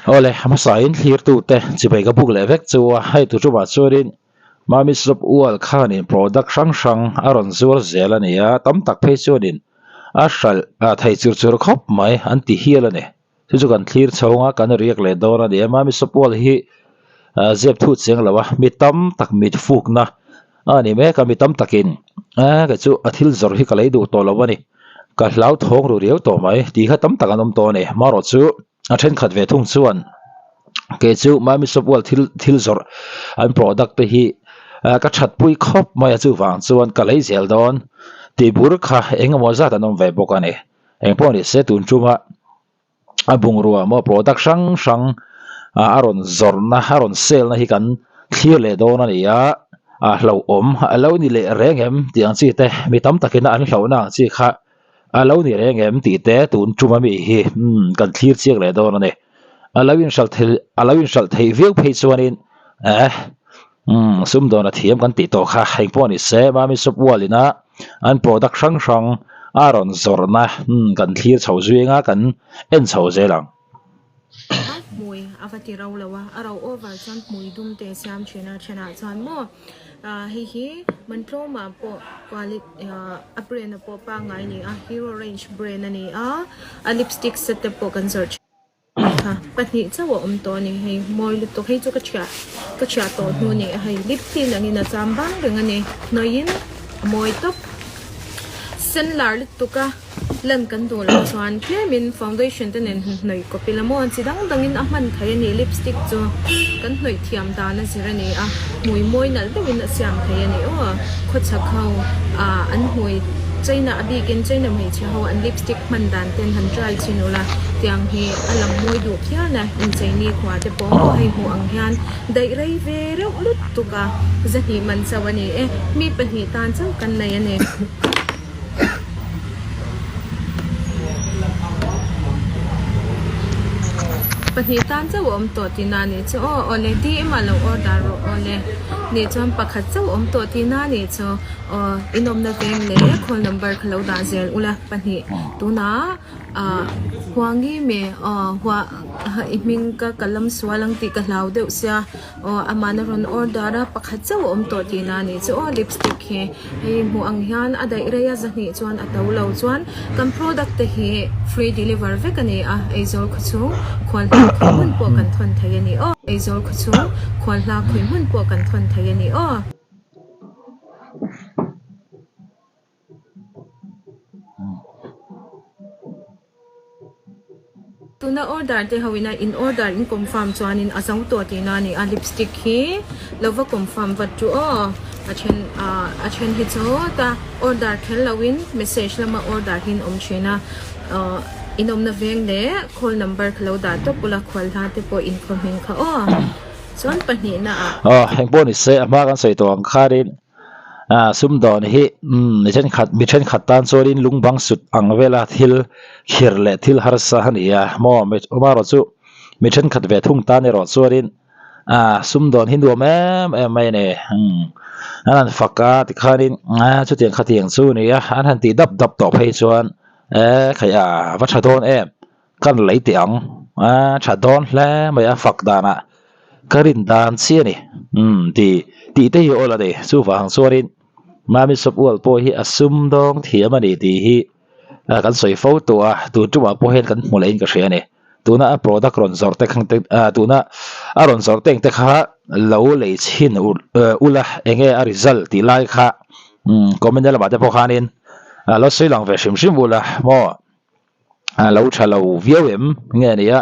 Awle, hmasain thlirtute chibai ka buk leh vek chu a, hei tu tumah chuanin Mami Shop Ual khanin product hrang hrang a rawn zuar zel a ni a, tam tak phei chuanin a hralh thei chur chur khawp mai an ti hial a ni. Chu chu kan thlir chhawng a, kan riak leh dawn a ni a, Mami Shop Ual hi zep thut chiang lo a, mi tam tak mit fukna a ni mek a, mi tam takin kei chu a thil zawrh hi ka lei duh tawh lo a ni, ka hlauthawng ru riau tawh mai tih kha tam tak an awm tawh a ni. Marawh chu a thenkhat ve thung chuan kei chu Mami Shop World thil thil zawrh an product te hi ka thatpui khawp mai a chuvang chuan ka lei zel dawn tih bur kha eng emaw zat an awm ve bawk a ni. Engpawh ni se tun tuma a bungrua maw product hrang hrang a rawn zawrhna a rawn sale na hi kan thlir leh dawn a ni a, a hlauhawm a lo ni leh reng em tih ang chi te mi tam takin an hlauhna ang chi kha a lo ni reng em tih te tun tum ami hi umm kan thlir chiak leh dawn a ni. A lo inhralh thei a lo inhralh theih viau phei chuanin eh umm sumdawn a thiam kan tih tawh kha engpawh ni se Mami Shop World ina an product hrang hrang a rawn zawrhna umm kan thlir chho zui anga kan en chho zel ang. A hmui a va ti ro lo a, a ro over chuan hmui dum te a siam thin a, thenah chuan maw hei hi Mantlawma pawh quali a brand a pawh pangngai a ni a, Hero range brand a ni a, a lipstick set te pawh kan zawrh thin kha pahnih chauh a awm tawh a ni hei mawi lutuk hei chu ka thiah ka thiah tawh hnu a ni a hei lip tint angin a cham bang reng a ni hnawihin a mawi tawp sen lar lutuk a. Lan kan duh loh chuan tlemin foundation te nen han hnawih kawp ila maw chi dang dangin a hman thei a ni lipstick chu kan hnawih thiam dan a zir a ni a hmui mawi nalh deuhin a siam thei a ni aw khawchhak ho ah an hmui china a bikin china hmeichhe ho an lipstick hman dan ten han try chin ula tiang hi a lang mawi duh phian a inchei ni khua te pawh maw hei hmuh ang hian daih rei ve reuh lutuk a zahnih man chauh a ni e mi pahnih tan chauh kan nei a ni. Pahnih tan chauh a awm tawh tihna a nih chu aw awle DM ah lo order rawh awle nih chuan pakhat chauh a awm tawh tihna a nih chu aw inawmna veng leh call number kha lo dah zel ula pahnih tunah ah huangi me aw hua i hming ka ka lam sual ang tih ka hlau deuh sia. Aw amahna rawn order a pakhat chauh a awm tawh tihna a nih chu aw lipstick hi hei hmuh ang hian a daih rei a zahnih chuan a to lo chuan kan product te hi free deliver vek a ni a Aizawl khaw chhung khual hla khawi hmun pawh kan thawn thei a ni aw Aizawl khaw chhung khual hla khawi hmun pawh kan thawn thei a ni aw. Tuna order te ho ina in order in confirm chuanin a zo tawh tihna a ni a lipstick hi lo va confirm vat chu aw a then ah a then hi chu ta order kher lo in message lama order hi an awm thin a ah inawmna veng leh call number kha lo dah tawp ula khual hla te pawh inkhawm hming kha aw chuan pahnihna ah. Aw engpawh ni se a hma kan sawi tawh ang khanin Ah sumdawn hi umm mi thenkhat mi thenkhat tan chuanin lung bang sut ang vela thil khir leh thil harsa a ni a maw amaherawh chu mi thenkhat ve thung tan erawh chuanin ah sumdawn hi nuam em em mai a ni umm an han fak a tikhanin ah chutiang khatiang chu a ni a an han tih dap dap tawh phei chuan eh khaih a va tha dawn em. Kan lei teh ang a tha dawn hle mai a fak danah ka rin dan chiah a ni umm ti tih te hi awl a ni chuvang chuanin Mami Shop World pawh hi a sum dawng thiam a ni tih hi kan sawi fo tawh a tun tumah pawh hian kan hmu lehin ka hria a ni tuna a product rawn zawrh te khang te ah tuna a rawn zawrh teng te kha lo lei chhin ula enge a result tih lai kha umm comment lamah te pawh khanin lo sawi lang ve hrim hrim ula maw. a lo tha lo viau em nge a ni a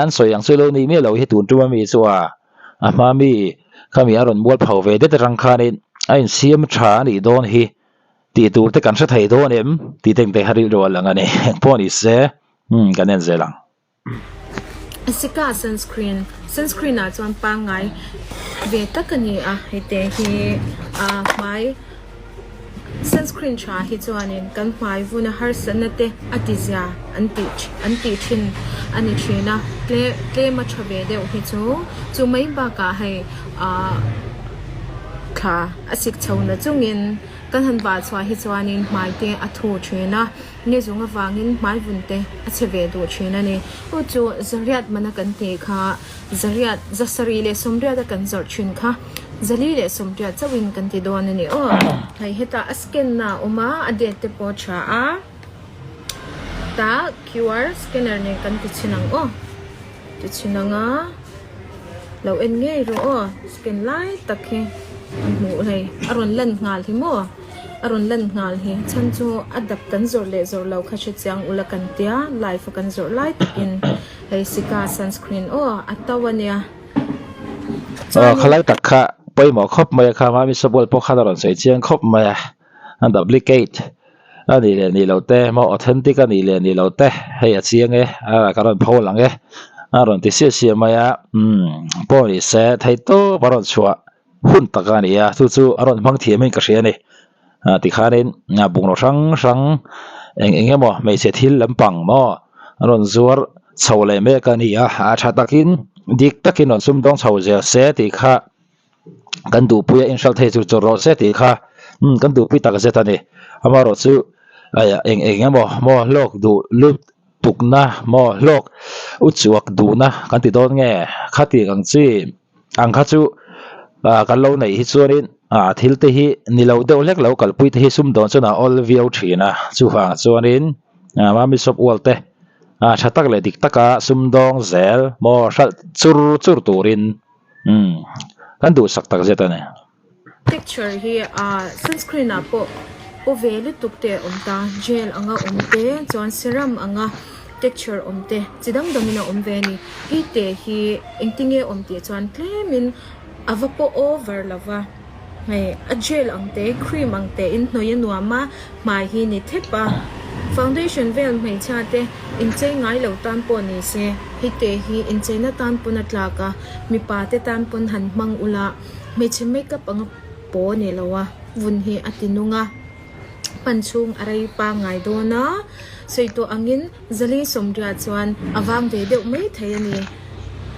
an sawi ang chu lo nih miah lo hi tun tum ami chu a a hma mi khami a rawn mual pho ve det atang khanin a insiam tha a nih dawn hi tih tur te kan hre thei dawn em tih te engte kha rilru a lang a ni engpawh ni se umm kan en zel ang. Sika sunscreen sunscreen ah chuan pangngai ve tak a ni a hei te hi ah hmai sunscreen tha hi chuanin kan hmai vuna harsatna te a ti zia an tih an tih thin a ni thin a tle tlem a tha ve deuh hi chu chu mai bakah hei ah thla a sik chho na chungin. Kan han vah chhuah hi chuanin hmai te a thu thin a, ni zung avangin hmai vun te a chhe ve duh thin a ni. Chu chu zariat mana kan tih kha zariat zasarih leh sawmriat a kan zawrh thin kha zali leh sawmriat chauhin kan ti dawn a ni aw. Hei hetah a scan na a awm a, a date te pawh a tha a, tah QR scanner nen kan ti chhin ang aw. Ti chhin ang a, lo en ngei rawh aw, scan lai tak hi a hmuh hei a rawn lan nghal hi maw a rawn lan nghal hi chhan chu a dap kan zawrh leh zawrh lo kha hre chiang ula kan tia live a kan zawrh lai takin hei sika sunscreen aw a to a nia Aw khalai tak kha pawimawh khawp mai a kha mami sabawlh pawh khan a rawn sawi chiang khawp mai a. A duplicate a nih leh nih loh te maw authentic a nih leh nih loh te hei a chiang e a ka rawn pho lang e a rawn ti siah siah mai a umm pawh ni se thei tawp a rawn chhuah hun tak a ni a chu chu a rawn hmang thiam in ka hria a ni ah tikhanin bungraw hrang hrang eng eng emaw hmeichhe thil lampang maw a rawn zuar chho leh mek a ni a a tha takin dik takin rawn sumdawng chho zel se tih kha. Kan duhpui a inhralh thei chu chawrh rawh se tih kha umm kan duhpui tak zet a ni. Amaherawh chu eng eng emaw maw hlawk duh lut tukna maw hlawk u chuak duhna kan ti dawn nge khati ang chi ang kha chu ah kan lo neih hi chuanin ah thil te hi ni lo deuh hlek lo kalpui te hi sumdawn chuan a awl viau thin a chuvang chuanin ah mami shop ual te ah tha tak leh dik taka sumdawng zel maw hralh chur chur turin. Umm kan duhsak tak zet a ni. Texture hi ah sunscreen ah pawh paw ve lutuk te a awm ta, gel anga awm te chuan serum anga texture awm te chi dang dangin a awm ve a ni. Hei te hi engtinge awm tih chuan tlemin a va paw over lo va, hei a gel ang te cream ang te in hnawih a nuam a, hmai hi ni thep a, foundation vel hmeichhia te inchei ngai lo tan pawh ni se hei te hi incheina tan pawn a tlak a, mipa te tan pawn han hmang ula hmeichhe makeup anga paw ni lo a vun hi a ti nung a, hman chhung a rei pangngai dawn a, sawi tawh angin zali sawmriat chuan a vang ve deuh mai thei a ni.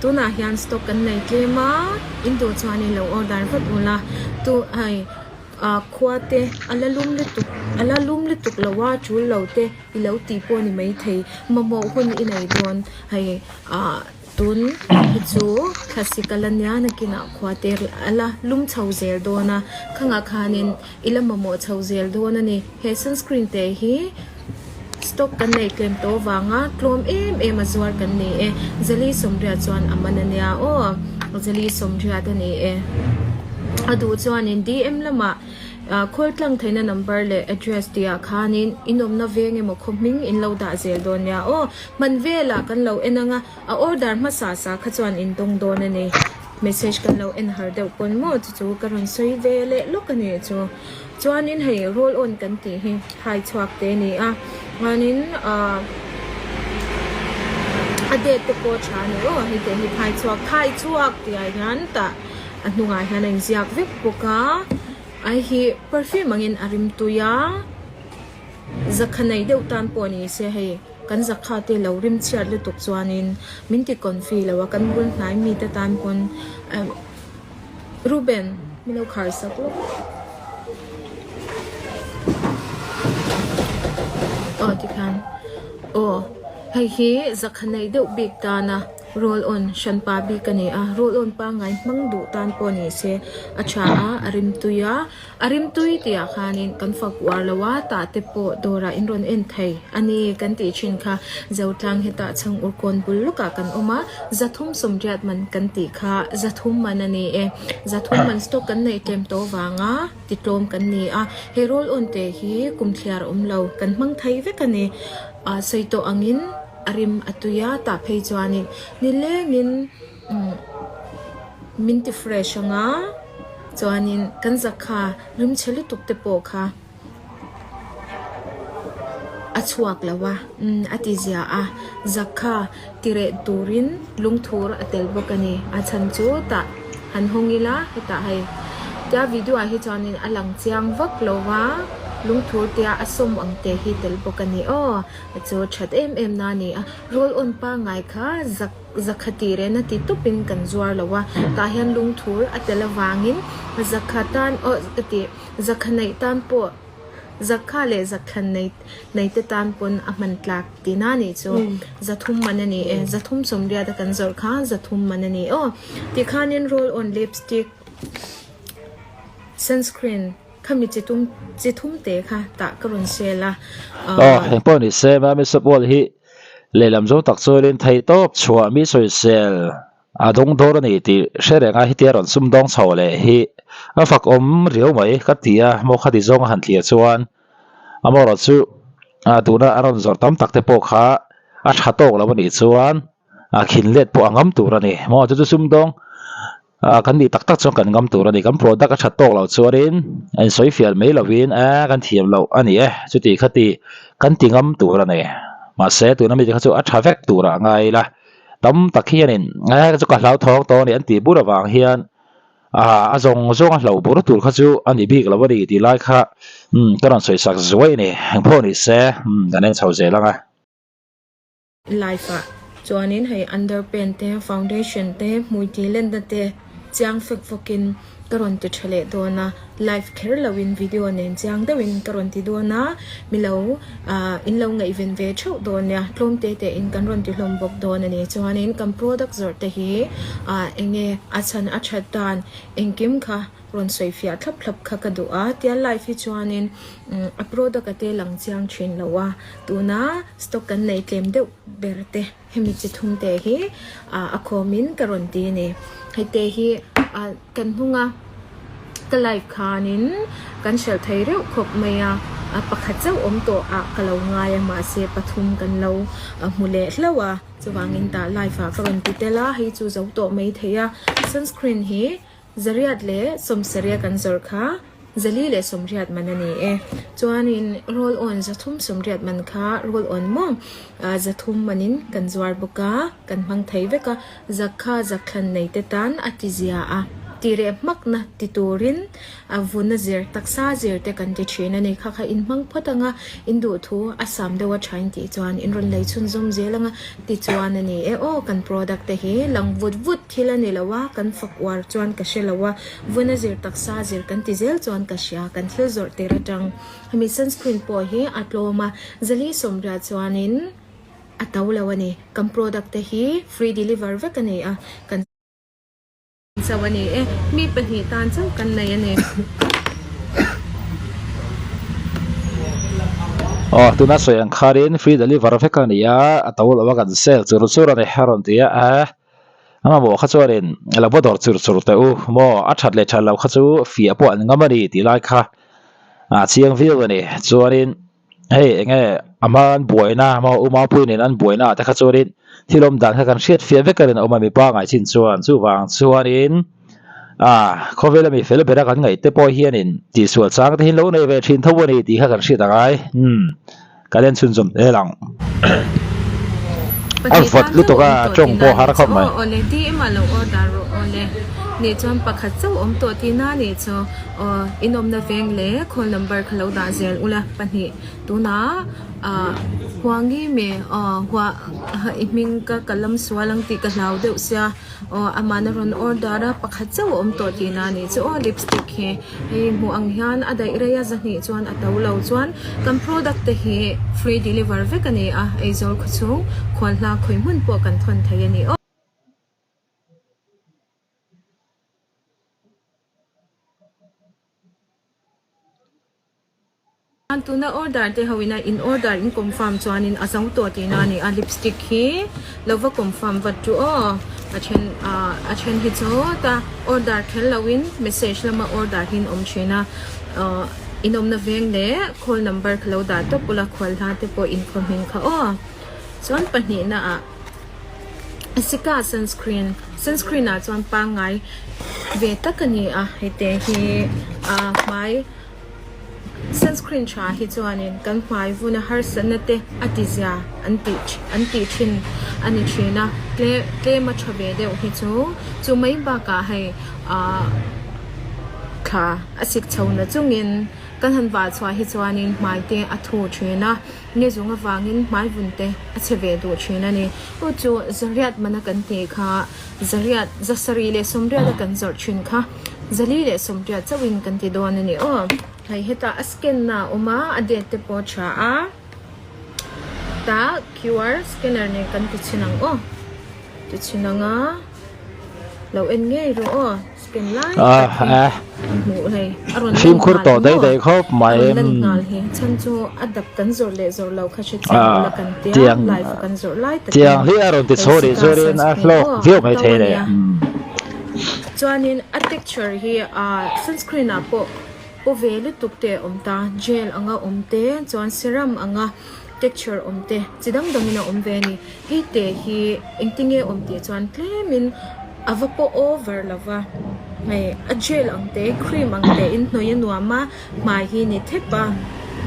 Tunah hian stock kan nei tlem a, in duh chuan in lo order vat ula tu hei. Ah khua te a la lum lutuk a la lum lutuk lo a tul lo te i lo tih pawh ni maithei mamawh hun i nei dawn hei ah tun hi chu thlasik a la nia nakinah khua te a la lum chho zel dawn a khangah khanin i la mamawh chho zel dawn a ni he sunscreen te hi stock kan nei tlem tawh vanga tlawm em em a zuar kan ni e zali sawmriat chuan a man a nia aw zali sawmriat a ni e a duh chuanin D_M lamah ah call tlang theihna number leh address tih ah khanin inawmna veng emaw khaw hming in lo dah zel dawn nia aw hman velah kan lo en ang a a order hmasa sa kha chuan in dawng dawn a ni message kan lo en har deuh pawn maw chu chu ka rawn sawi ve leh lawk a ni chu. Chuanin hei roll on kan tih hi thai chhuak te a ni a, chuanin ahh a date te pawh a tha a ni aw hei te hi thai chhuak thai chhuak tih ah hian tah a hnungah hian a inziak vek bawk a, a hi perfume angin a rim tui a, zakha nei deuh tan pawh ni se hei kan zakha te lo rim chhiat lutuk chuanin min ti confi lo a kan bul hnai mite tan pawn ahh. Ruben, min lo khar sak lawk. Aw tikhan aw hei hi zakha nei deuh bik tana roll on hranpa bik a ni a roll on pangngai hmang duh tan pawh ni se a tha a a rimtui a a rimtui tih ah khanin kan fak uar lo a tah te pawh dawrah in rawn en thei a ni kan tih thin kha Zotlang hetah chhang urkawn bul lawkah kan awm a. Zathum sawmriat man kan tih kha zathum man a ni e. Zathum man stock kan neih tlem tawh vanga titlawm kan ni a. He roll on te hi kum thliar awm lo kan hmang thei vek a ni. Ah sawi tawh angin a rim a tui a, tah phei chuanin nilengin umm min ti fresh anga chuanin kan zakha rimchhe lutuk te pawh kha. A chhuak lo a, umm a ti zia a, Zakha ti reh turin lungthur a tel bawk a ni. A chhan chu tah han hawng ila hetah hei tia video ah hi chuanin a lang chiang vak lo va. Lungthur tia a sawm ang te hi tel bawk a ni aw. Chu that em em na a ni a. Roll on pangngai kha zak zakha tih rehna ti tawpin kan zuar lo a. Tah hian lungthur a tel avangin zakha tan aw ka ti zakha neih tan pawh zakha leh zakthlan nei nei te tan pawn a hman tlak tihna a nih chu. Zathum man a ni e. Zathum sawmriat a kan zawrh kha zathum man a ni aw. Tikhanin roll on lipstick sunscreen. Khami chi tum chi thum te kha tah ka rawn sel a. Aw, heng pawh ni se, Mami Sawpawl hi lehlam zawng tak chuanin thei tawp chhuah mi sawisel a dawng dawr a ni tih hre reng a, hetia rawn sum dawng chho leh hi a fak awm riau mai ka ti a, maw khati zawng a han thlir chuan amaherawh chu tuna a rawn zawrh tam tak te pawh kha a tha tawk lo a nih chuan a khin let pawh a ngam tur a ni, maw chu chu sum dawng Ah kan nih tak tak chuan kan ngam tur a ni. Kan product a that tawk loh chuanin a insawi fiah mai lovin eh kan thiam loh a ni e, chuti kha ti kan ti ngam tur a ni. Mahse tuna mite kha chu a tha vek turah a ngai ila, tam tak hianin eh chu ka hlauthawng tawh a ni an tih bur avang hian ah a zawng zawng a hloh bur tur kha chu a ni bik lo a ni tih lai kha umm ka rawn sawi sak zuai a ni. Engpawh ni se umm kan en chho zel ang a. Life ah chuanin hei underpant te foundation te hmui tih lenna te chiang fek fawkin ka rawn ti tha leh dawn a live kher loin video nen chiang deuhin ka rawn ti dawn a milo ah in lo ngaihven ve theuh dawn nia tlawm te te in kan rawn ti hlawm bawk dawn a ni chuanin kan product zawrh te hi ah eng nge a chhan a that dan engkim kha Rawn sawi fiah thlap thlap kha ka duh a, tia live hi chuanin a product a te lang chiang thin lo a, tuna stock kan nei tlem deuh ber te hemi chi thum te hi a khawmin ka rawn ti a ni. Hei te hi kan hnunga ka live khanin kan hralh thei reuh khawp mai a, pakhat chauh awm tawh ah ka lo ngai a mahse pathum kan lo hmu leh hlauh a, chuvangin tah live ah ka rawn ti tel a, hei chu zo tawh mai thei a, sunscreen hi Zariat leh sawmsariah kan zawrh kha zali leh sawmriat man a ni e. Chuanin roll on zathum sawmriat man kha roll on maw zathum manin kan zuar bawk a, kan hmang thei vek a. Zak kha zak thlan nei te tan a ti zia a, ti reh hmakna ti turin a vuna zir taksa zir te kan ti thin a ni. Kha kha in hmang phawt ang a, in duh thu a sam deuh a thain tih chuan in rawn lei chhunzawm zel ang a ti chuan a ni e. Aw kan product te hi lang vut vut Thil a ni lo a, kan fak uar chuan ka hre lo a, vuna zir taksa zir kan ti zel chuan ka hria, kan thil zawrh tir atang. Hemi sunscreen pawh hi a tlawm a, zali sawmriah chuanin a to lo a ni. Kan product te hi free deliver vek a ni a, kan. Chauh a ni e, mi pahnih tan chauh kan nei a ni. Aw tuna sawi ang kharin free deliver vek a ni a, a to lo a kan sale chur chur a ni a rawn ti a, eh. A mamawh kha chuanin lo va dawr chur chur teh u maw a that leh that loh kha chu fiah pawh an ngam a ni tih lai kha a chiang viau a ni. Chuanin hei eng nge a hma an buaina maw u Mapuii nen an buaina ah te kha chuanin thil awm dan kha kan hriat fiah vek a rinawm a mipa ngaihchin chuan chuvang chuanin ah khawvela mi fel bera kan ngaih te pawh hianin tihsual chang te hi lo nei ve thin tho a ni tih kha kan hriat a ngai umm. Kan en chhunzawm zel ang. A Pahnih vawt tan lutuk chauh a, awm tawh tawng tihna pawh har nih chu khawp mai. aw awle ti ema lo order rawh awle nih chuan pakhat chauh awm tawh tihna nih chu aw inawmna veng leh call number kha lo dah zel ula pahnih tunah ah huangi me aw hua i hming ka ka lam sual ang tih ka hlau deuh sia. Aw amahna rawn order a pakhat chauh a awm tawh tihna a nih chu aw lipstick hi hei hmuh ang hian a daih rei a zahnih chuan a to lo chuan kan product te hi free deliver vek a ni a Aizawl khaw chhung khual hla khawi hmun pawh kan thawn thei a ni aw. Tuna order te ho ina in order in confirm chuanin a zo tawh tihna a ni a lipstick hi lo va confirm vat chu aw a then ah a then hi chu ta order kher lo in message lama order hi an awm thin a ah in awmna veng leh call number kha lo dah tawp ula khual hla te pawh in khaw hming kha aw chuan pahnihna ah sika sunscreen sunscreen ah chuan pangngai ve tak a ni a hei te hi ah hmai. Sunscreen tha hi chuanin kan hmai vuna harsatna te a ti zia an tih an tih thin a ni thin a, tle tlema tha ve deuh hi chu chu mai bakah hei ahh thla a sik chho na chungin Kan han vah chhuah hi chuanin hmai te a thu thin a, ni zung avangin hmai vun te a chhe ve duh thin a ni. Chu chu zariat mana kan tih kha zariat zasarih leh sawmriat a kan zawrh thin kha zali leh sawmriat chauhin kan ti dawn a ni aw. Hei hetah a scan na a awm a, a date te pawh a tha a, tah QR scanner nen kan ti chhin ang aw, ti chhin ang a, lo en ngei rawh aw scan lai tak hi hmuh hei a rawn lan Fimkhur nghal tawh hi daih maw daih khawp a mai rawn lan nghal hi chhan chu a dap kan zawrh leh zawrh lo kha hre chiang ula kan tia tiang live a kan zawrh lai takin tiang hi a rawn ti hei chho rih sika chuanin a sunscreen hlawk aw viau a mai to thei le. ania. Chuanin a texture hi ah sunscreen ah pawh paw ve lutuk te a awm ta, gel anga awm te chuan serum anga texture awm te chi dang dangin a awm ve a ni. Hei te hi engtinge awm tih chuan tlemin a va paw over lo va, hei a gel ang te cream ang te in hnawih a nuam a, hmai hi ni thep a,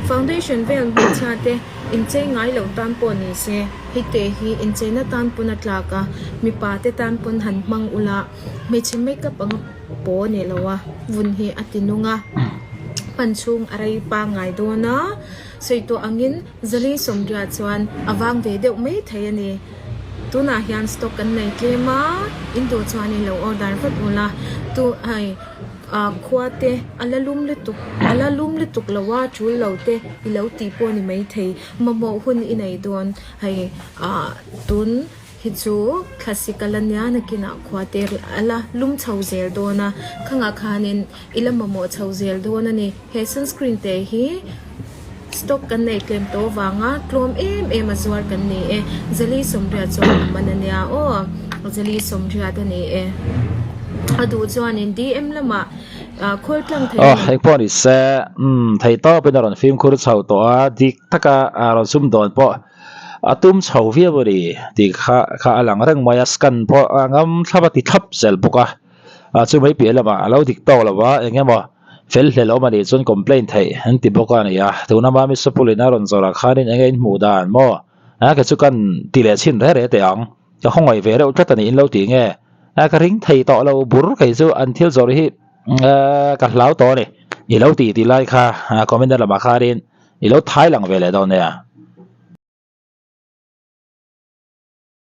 foundation vel hmeichhia te inchei ngai lo tan pawh ni se hei te hi incheina tan pawn a tlak a, mipa te tan pawn han hmang ula hmeichhe makeup anga paw ni lo a vun hi a ti nung a, hman chhung a rei pangngai dawn a, sawi tawh angin zali sawmriat chuan a vang ve deuh mai thei a ni. Tunah hian stock kan nei tlem a, in duh chuan in lo order vat ula tu hei. Ah khua te a la lum lutuk a la lum lutuk lo a tul lo te i lo tih pawh a ni maithei mamawh hun i nei dawn hei ah tun hi chu thlasik a la nia nakinah khua te a la lum chho zel dawn a khangah khanin i la mamawh chho zel dawn a ni he sunscreen te hi. Stock kan nei tlem tawh vanga tlawm em em a zuar kan ni e. Zali sawmriat chuan a man a nia aw. Zali sawmriat a ni e. A duh chuanin DM lamah call tlang thei Aw a ni. hei pawh ni se umm thei tawpin a rawn fimkhur chho tawh a, dik taka a rawn sum dawn pawh a tum chho viau a ni tih kha kha a lang reng mai a, scan pawh a ngam thlap a ti thlap zel bawk a, chu mai piah lamah a lo dik tawk lo va eng emaw Fel hlel awm a nih chuan complaint theih an ti bawk a ni a, tuna Mami Sapulin a rawn zawrh ah khanin enge in hmuh dan maw? A ke chu kan ti leh chhin re re teh ang, ka khawngaih ve reuh tlat a nih in lo tih nge? A ka ring thei tawh lo bur kei chu an thil zawrh hi ka hlau tawh a ni, i lo tih tih lai kha comment lamah khanin i lo thai lang ve leh dawn nia.